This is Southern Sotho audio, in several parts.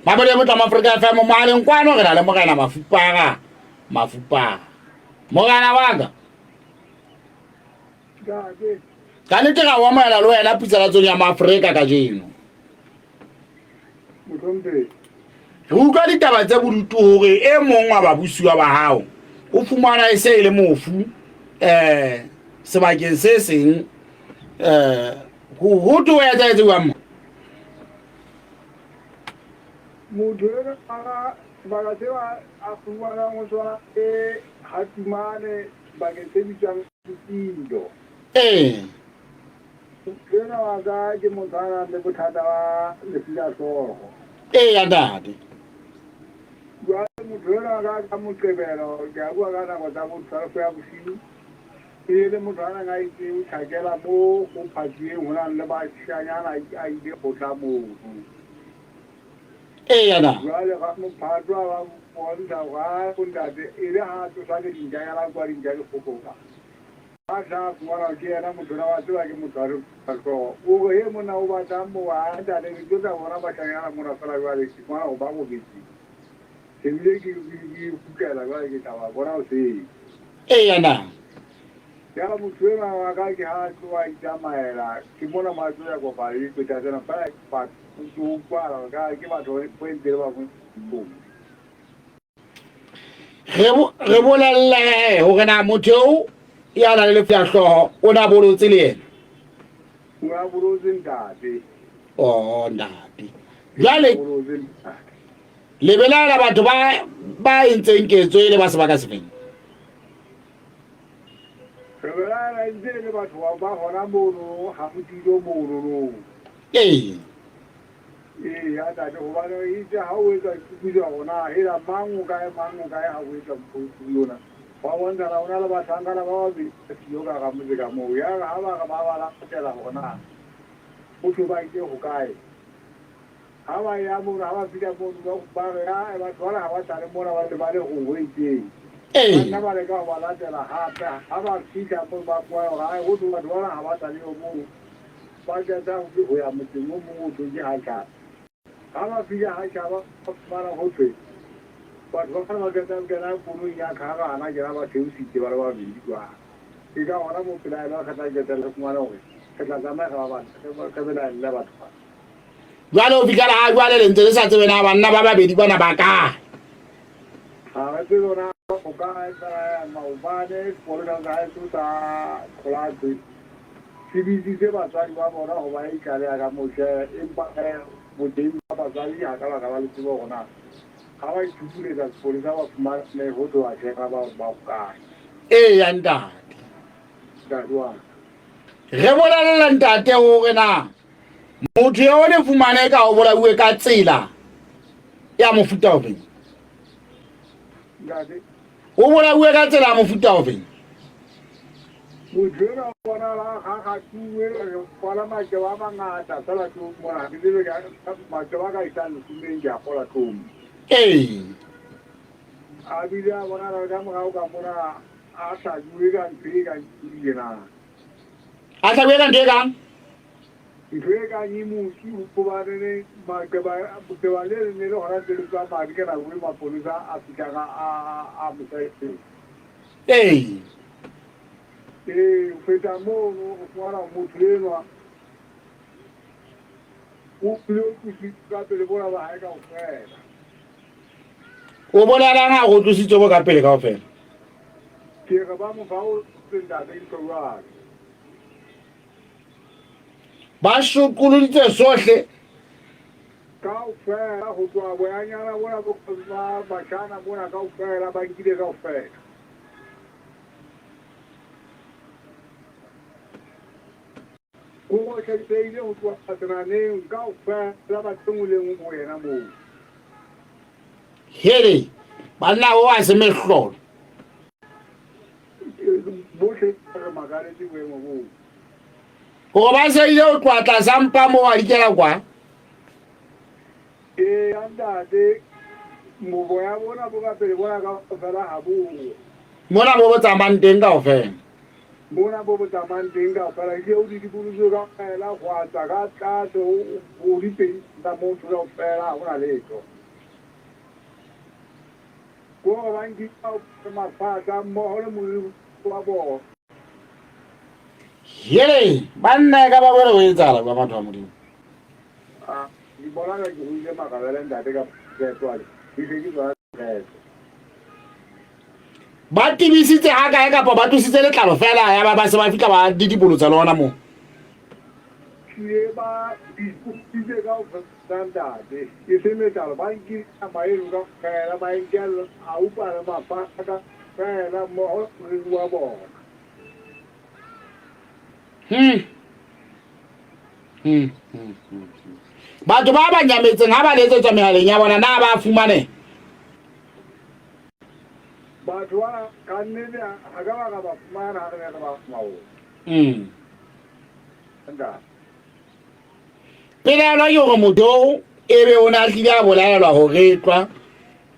Mabele motla Afrika FM mohaleng kwano re na le morena Mafupara. Mafupara. Morena wa ka. Ka nnete ra o amohela le wena putsalatsong ya Maafrika kajeno. Re utlwa ditaba tse bodutu hore e mong wa babusiwa ba hao o fumana e se e le mofu um sebakeng se seng um ho thwe ho etsahetse jwang mo? Motho enwa sebaka seo a fumanang ho sona ke ha Tumane sebakeng se bitswang Setindo. Ee. Motho enwa wa ka ke motho a nang le bothata ba lefu la hlooho. Ee, ntate. Jwale motho enwa wa ka ka Moqebelo, ke a bua ka nako tsa bo 12 ya bosiu, e ne le motho a neng a itse o tjhakela moo ho phatsuweng ho nang le bashanyana a ile kgotla mono. Ee, na. Jwale ga mophato a ba bontsha gore a bontate e le ha a tsosa ke dintjanyana kwa dintja di kgokoga. A tla a fumana ke yena motho na wa tseba ke motho a re hlooho. O re he monna o batlang moo a ntate ke tlo tla bona bashanyana mona fela jwale ke fumana gore ba robetse. Ke bile ke kgutlela jwale ke tla ba bona hoseng. Ee, na. Yaba motho enwa wa ka ke ha a tloha a itsamaela, ke mona mo a tlo ya kopana le diqeta tsena, fela batho ke utlwahala hore ka ke batho bo ntse le ba mo. Re bolelle hore na motho eo ya nang le lefu la hlooho o na bolotse le yena. O na bolotse ntate. Oh ntate. Jwale le belaela batho ba ba entseng ketso e le ba sebaka sefeng? Re belaela e ntse e le batho ba hona mono ha Motilo mono. Ee. Ee, ya ntate, hobane itse ha o etsa phuputso ya hore na hela mang o kae, mang o kae ha o etsa phuputso yona. Ba bontshana ho na le bahlankana ba babedi ba siyo ka hara motse ka moo. Ya re ha ba re ba ba latela hore na ho thwe ba nke hokae. Ha ba ya mono, ha ba fihla mono, ba re, Ae, batho bana ha ba sa le mona, ba se ba le ho ho itseng. Ba nna ba leka ho ba latela hape. Ha ba fihla mono, ba fumana hore, ae, ho thwe batho bana ha ba sa le yo mono. Ba qeta ho ya motseng o mong o thweng ke Hachaba. Ha ba fihla Hachaba, ba fumana ho thwe batho bana ba qeta ho kena koloing ya kharana tjena ba theositse ba le babedi jwale. Ke ka hona moo pelaelo re tla qetella re fumana hore re tla tlameha re ba batle, re belaelle batho bana. Jwale ho fihlela ha jwale le ntse le sa tsebe na banna ba babedi bana ba kae. Ha re tsebe hore na ba hokae fela maobane sepolesa sa heso sa Qholatswe se bitsitse batswadi ba bona ho ba itlaleha ka moshe empa boteng ba batswadi ha ka ba ka ba le tsebo hore na ha ba ithupuletsa sepolesa ba fumane ho tloha shera ba ba hokae. Eya ntate. Ntate wa ka. Re bolella ntate hore na motho eo le fumane ka o bolauwe ka tsela ya mofuta ofeng? O bolauwe ka tsela ya mofuta ofeng? Motho enwa o bonahala a kgakgathuwe, re kwala makeba a mangata fela tlong mona, ke tsebe ka makeba a ka isang lesomeng ke a kgola tlong. Ee. A bile a bonahala ka morao ka mona a hlajuwe ka ntho e kang tjena. A hlajuwe ka ntho e kang? Ntho e kang e mosi hobane maqeba leqeba le ne le hona ntse le tswa madi ka nako e mapolesa a fihlang a a mo saeteng. Ee. Ee, ho feta mono o fumana motho enwa o bile o tlositswe ka pele bona ba hae kaofela. O bolelang ha go tlositswe bo ka pele kaofela? Ke re ba mo fa o ntate ntho jwalo. Ba sokoloditse sohle. Kaofela ho tloha boyanyana bona bo ba bashana mona kaofela ba nkile kaofela. Ko hlahisehile ho tloha senaneng kaofela ba tengoleng ho yena moo. Hele, banna o a se mehlolo. Bohle re makaletse boemo boo. Gore ba se ile ho tloha tlasa mpa moo a dikela kwa. Ee, ntate, boya bona bo ka pele bona kaofela ha bo. Mona bo bo tsamayang teng kaofela. Mona bo bo tsamayang teng kaofela ke eo di dikolotswe kaofela go tswa ka tlase ho dipedi tsa motho kaofela ha hona letho. Ke hore ba nkile mafatshe mmoho le moriri wa bona. Hele, banna e ka ba bone ho etsahala kwa batho ba Modimo. Ah, ke bona ka ke ruile makabele ntate ka jwale. Ke se ke tswa Ba tebisitse ha kae kapa ba tlositse letlalo fela ya ba ba se ba fihla ba didibolotsa le ona moo. Tlile ba ipusitse ka ho feta ntate. E se letlalo ba nkile nama eno ka fela ba nkela aupa le mafaka fela mmoho le moriri wa bona. Hmm. Hmm, hmm, hmm, Batho ba ba nyametseng ha ba letsetswa mehaleng ya bona na ba fumane? Batho ba ka nnete ha ka ba ka ba fumana ha re ne re ba fumana. Pelaelo ke hore motho o ebe o ne a hlile a bolaelwa ho retlwa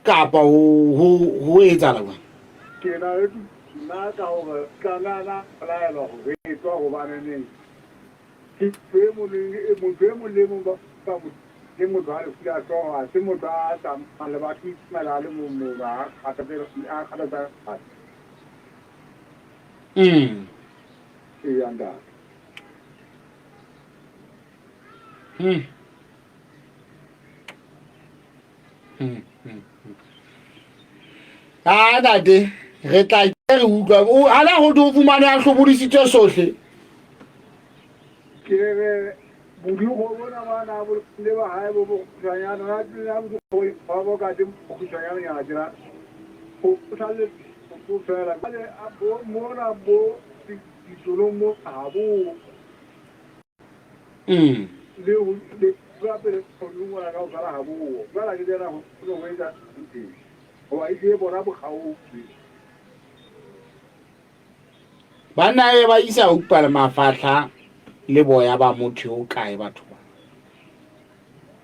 kapa ho etsahala jwang? Ke na le nna ka hore tla bolaelwa ho retlwa hobaneneng ke motho e mong le mong ba ke motho a lefu la hlooho, ha se motho a tsamayang le batho, itsamaela a le mong mono a kgathatsa batho. Eya ntate. A ntate, re tla ke re utlwa. Ana ho o fumane a hlobodisitswe sohle. Ke re bodikgo bona ba na bo le ba hae bo bokgutshwanyane na na bodikgo ba bo ka teng bokgutshwanyane nyana tjena ho sale bo fela jwale mona bo ditolong mo ha bo le le tswela pele ho ngwana ka ofela ha bo jwale ke tsena ho ho etsa teng hoba e tlile bona bokgaotswe. Banna e ba isa upa le mafahla le boya ba motho yo kae batho ba.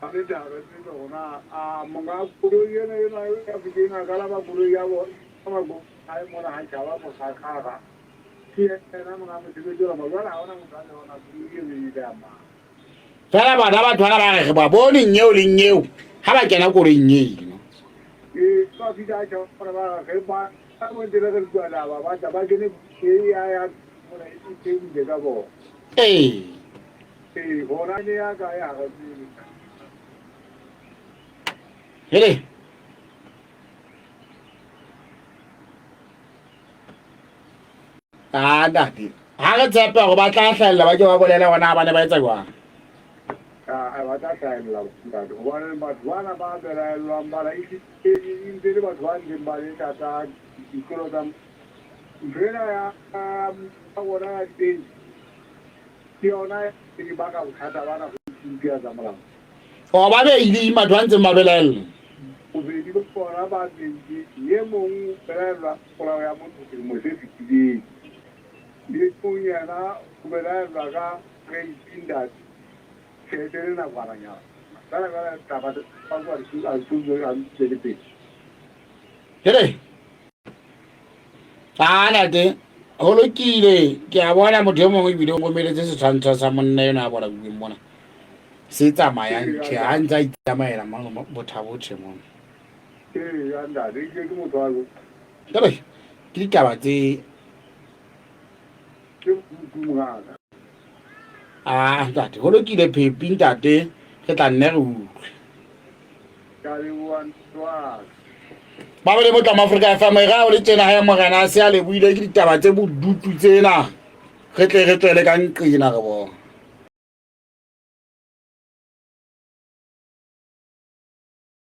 Le taba tse rona a monga koloi ena ena ya fikeng a kalama koloi ya bo hae mona ha tjhaba mokgakgara ke yena monga mosebetsi ona jwale ha hona motho a le ona koloi eno e ile ya mang. Fela bana batho bana ba re re ba bone nyeo le nyeo ha ba kena koloing eno. Ee ba fihla a tjhaba ba re ba ba mo ntse re bua laba ba tla ba kene e ya ya mona e theohile ka bona. Ee. Ee bona ne ya ka ya re tsebe. Hele. Ah ntate, ha re tshepe hore ba tla hlahella ba ke ba bolele hore na ba ne ba etsa jwang. Ah, ba tla hlahella ntate hobane batho bana ba belaellwang bana e ntse le batho ba ntseng ba le tlasa dikolo tsa ntho ena ya bona ya teng ke yona e baka bothata bana go mpia tsa molao. O ba beile batho ba ntseng ba belaella. Bobedi ba bona ba beile e mong o belaellwa polao ya motho selemo se fetileng. E mong yena o belaellwa ka rape ntate tjhelete le nakwananyana. Jwale jwale taba tsa a tswele pele. Hele. A ntate, ho lokile. Ke a bona motho e mongwe ebile o romeletse setshwantsho sa monna eno a bolauweng mona. Se tsamayang tjhe, ha ntse a itsamaela bothabothe mona. Ee, ya ntate, ke motho wa Jwale ke ditaba tse ke mongaka. Ah ntate, ho lokile Phepi ntate, re tla nne re utlwe. Ke a leboha ntate. Ba bele motla Afrika FM e ra o le tjena ha morena a se a lebohile ke ditaba tse bodutu tsena. Re tle re tswele ka nqena re bona.